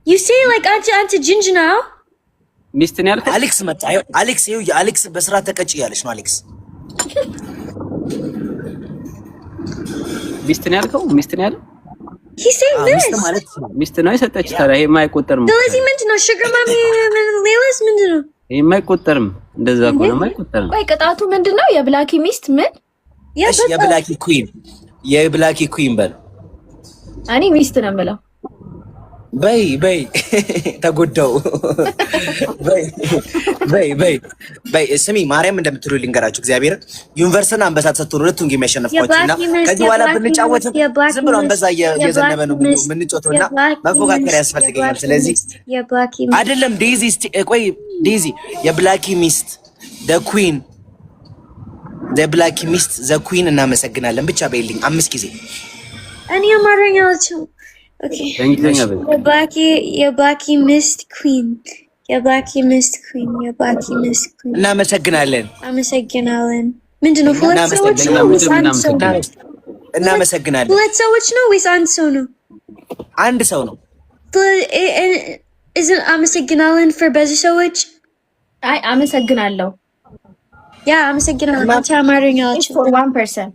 You say like አንተ ጅንጅና። ሚስት ነው ያልከው? አሌክስ መጣ። አሌክስ ይኸው፣ አሌክስ በስራ ተቀጭ እያለች ነው። አሌክስ ሚስት ነው ያልከው? ሚስት ነው ያለው? He say ሚስት ሚስት ማለት ሚስት ነው የሰጠች። ታዲያ ይሄማ አይቆጠርም። ስለዚህ ምንድን ነው sugar mommy? ሌላስ ምንድን ነው? ይሄማ አይቆጠርም። እንደዛ ከሆነማ አይቆጠርም። ቆይ ቅጣቱ ምንድን ነው? የብላኪ ሚስት ምን? እሺ፣ የብላኪ queen፣ የብላኪ queen በል። እኔ ሚስት ነው የምለው። በይ በይ፣ ተጎዳው። በይ በይ በይ በይ። ስሚ፣ ማርያም እንደምትሉ ልንገራችሁ። እግዚአብሔር universe ን አንበሳ ተሰጥቶን ሁለቱን game ያሸነፍኳችሁ እና ከዚህ በኋላ ብንጫወትም ዝም ብሎ አንበሳ እየዘነበ ነው የምንጫወተው እና መፎካከር ያስፈልገኛል። ስለዚህ አይደለም ዴዚ፣ ቆይ ዴዚ፣ የብላኪ ሚስት the queen፣ የብላኪ ሚስት the queen እናመሰግናለን ብቻ በይልኝ አምስት ጊዜ። እኔ አማርኛ አልችልም። በእንግሊዝኛ በይ። የብላኪ ሚስት queen፣ የብላኪ ሚስት queen፣ የብላኪ ሚስት queen። እናመሰግናለን። አመሰግናለን። ምንድን ነው? ሁለት ሰዎች ነው ወይስ አንድ ሰው? እናመሰግናለን። ሁለት ሰዎች ነው ወይስ አንድ ሰው ነው? አንድ ሰው ነው። Isn't አመሰግናለን for ብዙ ሰዎች? አይ፣ አመሰግናለሁ። Yeah፣ አመሰግናለሁ። አንቺ አማርኛ አልችልም። For one person.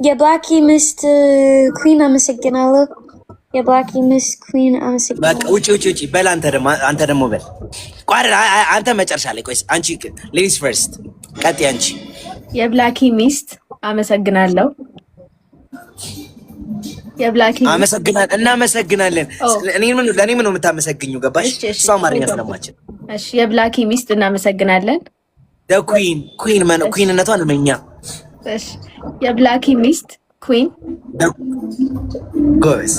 የብላኪ ሚስት queen አመሰግናለሁ። የብላኪ ሚስት queen አመሰግናለሁ። በቃ ውጪ ውጪ ውጪ በል። አንተ ደግሞ በል። ቆይ አንተ መጨረሻ ላይ፣ ቆይ አንቺ ladies first፣ ቀጥይ አንቺ። የብላኪ ሚስት አመሰግናለሁ። የብላኪ አመሰግናለን፣ እናመሰግናለን። እኔ ምን ለእኔ ምን ነው የምታመሰግኙ? ገባሽ? እሷ አማርኛ ስለማችል። እሺ፣ የብላኪ ሚስት እናመሰግናለን። Queen፣ queen መን queen ነቷን መኛ። እሺ፣ የብላኪ ሚስት queen። ጎበዝ።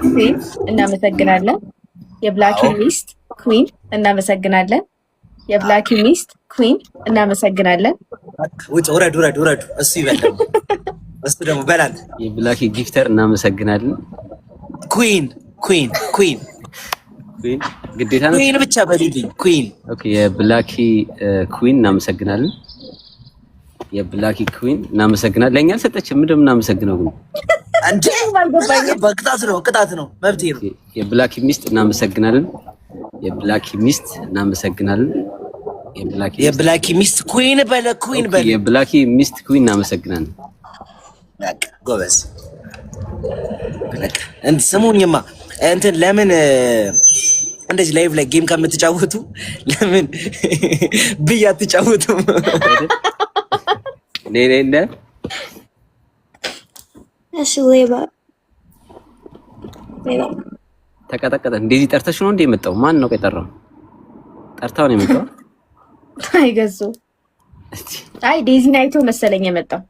Queen እናመሰግናለን። የብላኪ ሚስት queen እናመሰግናለን። የብላኪ ሚስት queen እናመሰግናለን። ውጭ፣ ውረድ ውረድ ውረዱ። እሱ ይበል ደግሞ፣ እሱ ደግሞ በላል። የብላኪ gifter እናመሰግናለን። Queen፣ queen፣ queen። Queen ግዴታ ነው። Queen ብቻ በሉልኝ። Queen። Okay፣ የብላኪ queen እናመሰግናለን። የብላኪ queen እናመሰግናለን። ለእኛ አልሰጠችም። ምንድን ነው የምናመሰግነው ግን? እንዴ፣ ቅጣት ነው፣ ቅጣት ነው፣ መብቴ ነው። የብላኪ ሚስት እናመሰግናለን። የብላኪ ሚስት እናመሰግናለን። የብላኪ የብላኪ ሚስት queen በለ፣ queen በለ። የብላኪ ሚስት queen እናመሰግናለን። በቃ ጎበዝ። በቃ እንትን ስሙኝማ፣ እንትን ለምን እንደዚህ live ላይ game ከምትጫወቱ ለምን ብያ አትጫወቱም? ሌላ የለ። እሺ፣ ሌባ ሌባ። ተቀጠቀጠ። እንደዚህ ጠርተሽ ነው እንዴ የመጣው? ማን ነው የጠራው? ጠርታው ነው የመጣው? አይገዙ፣ አይ ዴዚን አይቶ መሰለኝ የመጣው።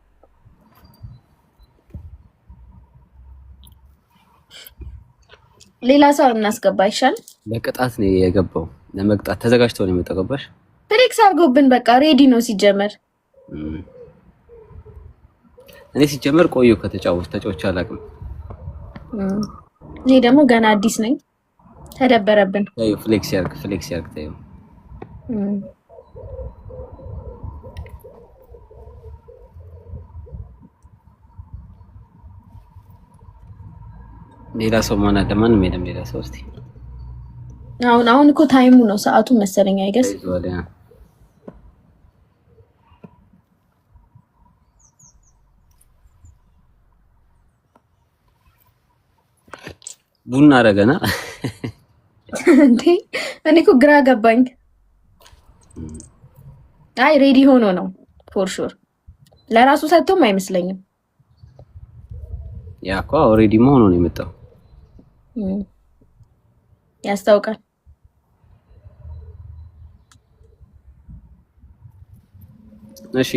ሌላ ሰው እናስገባ ይሻል። ለቅጣት ነው የገባው። ለመቅጣት ተዘጋጅቶ ነው የመጣው። ገባሽ? Flex አድርጎብን በቃ ready ነው ሲጀመር። እኔ ሲጀመር ቆየሁ ከተጫወት፣ ተጫውቼ አላውቅም። እኔ ደግሞ ገና አዲስ ነኝ። ተደበረብን። ታዩ፣ flex ያርግ፣ flex ያርግ ታዩ። ሌላ ሰው ማን አለ? ማንም የለም። ሌላ ሰው እስቲ። አሁን አሁን እኮ time ኡ ነው ሰዓቱ መሰለኝ I guess። ተይዟል። Yeah። ቡና አረገና። እንዴ፣ እኔ እኮ ግራ ገባኝ። አይ፣ ready ሆኖ ነው for sure። ለራሱ ሰጥቶም አይመስለኝም። Yeah እኮ already መሆኑ ነው የመጣው። ያስታውቃል። እሺ፣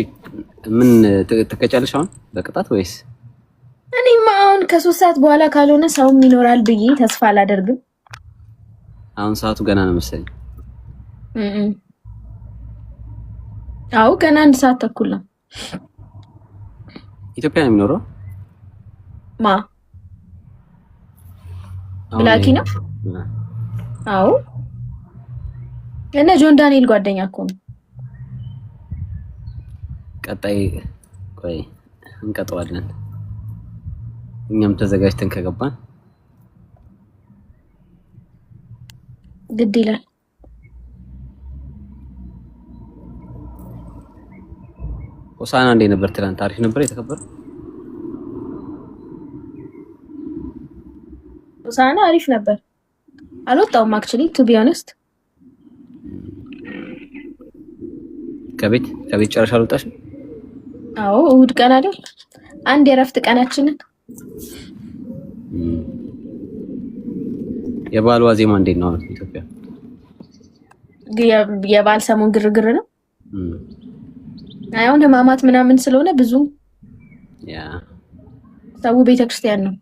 ምን ትቀጫለሽ አሁን በቅጣት ወይስ? እኔማ አሁን ከ3 ሰዓት በኋላ ካልሆነ ሰውም ይኖራል ብዬ ተስፋ አላደርግም። አሁን ሰዓቱ ገና ነው መሰለኝ። አዎ፣ ገና 1 ሰዓት ተኩል ነው። ኢትዮጵያ ነው የሚኖረው? ማ? ብላኪ ነው? አዎ፣ እነ ጆን ዳንኤል ጓደኛ እኮ ነው። ቀጣይ ቆይ እንቀጠዋለን። እኛም ተዘጋጅተን ከገባን። ግድ ይላል። ሆሳና እንዴት ነበር ትናንት? አሪፍ ነበር የተከበረው? ሆሳና አሪፍ ነበር። አልወጣውም actually, to be honest። ከቤት ጨረሻ አልወጣሽም? አዎ፣ እሑድ ቀን አይደል? አንድ የእረፍት ቀናችንን። የበዓል ዋዜማ እንዴት ነው አሁን ኢትዮጵያ? የበዓል ሰሞን ግርግር ነው። አሁን ህማማት ምናምን ስለሆነ ብዙ ሰው ቤተክርስቲያን ነው።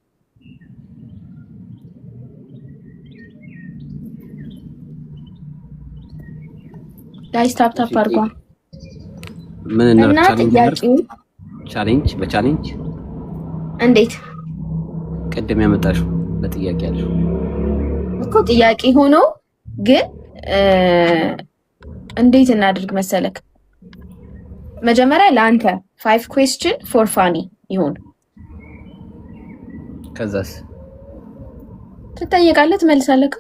Guys, tap tap አድርጓል። ምን እና ጥያቄው Challenge በ challenge። እንዴት? ቅድም ያመጣሽው በጥያቄ ያልሽው። እኮ ጥያቄ ሆኖ ግን እንዴት እናድርግ መሰለክ? መጀመሪያ ለአንተ five question for ፋኒ ይሁን። ከዛስ? ትጠየቃለህ፣ ትመልሳለህ።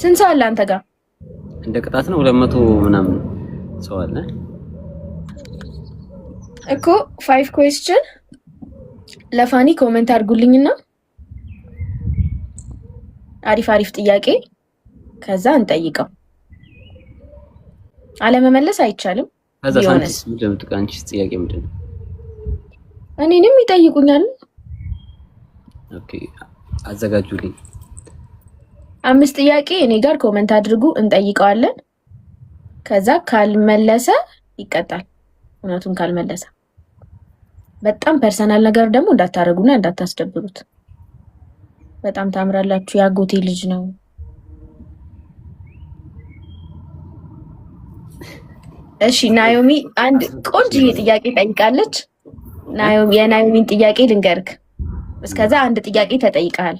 ስንት ሰው አለ አንተ ጋር? እንደ ቅጣት ነው። 200 ምናምን ሰው አለ። እኮ five question ለፋኒ comment አድርጉልኝና አሪፍ አሪፍ ጥያቄ ከዛ እንጠይቀው። አለመመለስ አይቻልም። ከዛ አንቺስ ምንድን ነው? አንቺስ ጥያቄ ምንድን ነው? እኔንም ይጠይቁኛል። Okay፣ አዘጋጁልኝ። አምስት ጥያቄ እኔ ጋር comment አድርጉ፣ እንጠይቀዋለን። ከዛ ካልመለሰ ይቀጣል። እውነቱን ካልመለሰ። በጣም personal ነገር ደግሞ እንዳታደርጉና እንዳታስደብሩት። በጣም ታምራላችሁ። የአጎቴ ልጅ ነው። እሺ፣ ናዮሚ አንድ ቆንጆዬ ጥያቄ ጠይቃለች። ናዮሚ፣ የናዮሚን ጥያቄ ልንገርክ። እስከዛ አንድ ጥያቄ ተጠይቀሃል።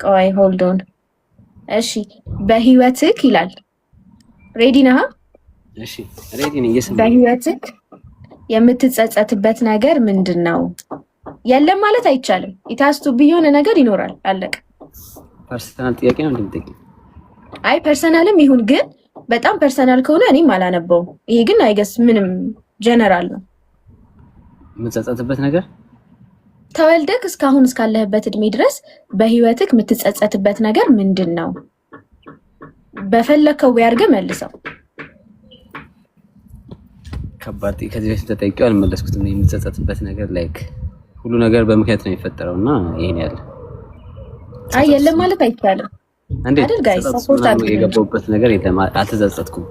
ቆይ፣ hold on። እሺ፣ በህይወትክ ይላል። Ready ነህ? እሺ፣ ready ነኝ። እየሰማሁ። በህይወትክ የምትጸጸትበት ነገር ምንድን ነው? የለም ማለት አይቻልም። It has to be የሆነ ነገር ይኖራል። አለቀ። Personal ጥያቄ ነው እንደምጠይቅ? አይ፣ personal ም ይሁን ግን በጣም personal ከሆነ እኔም አላነበውም። ይሄ ግን I guess ምንም ጀነራል ነው። የምጸጸትበት ነገር? ተወልደክ እስካሁን እስካለህበት እድሜ ድረስ በህይወትክ የምትጸጸትበት ነገር ምንድን ነው? በፈለከው ያርገህ መልሰው። ከባድ። ከዚህ በፊት ተጠይቄው አልመለስኩትም። የምጸጸትበት ነገር like ሁሉ ነገር በምክንያት ነው የሚፈጠረው እና ይሄን ያለ አይ፣ የለም ማለት አይቻልም። እንዴት አይደል guys? Support አድርጉ። የገባሁበት ነገር የለም፣ አልተጸጸትኩም።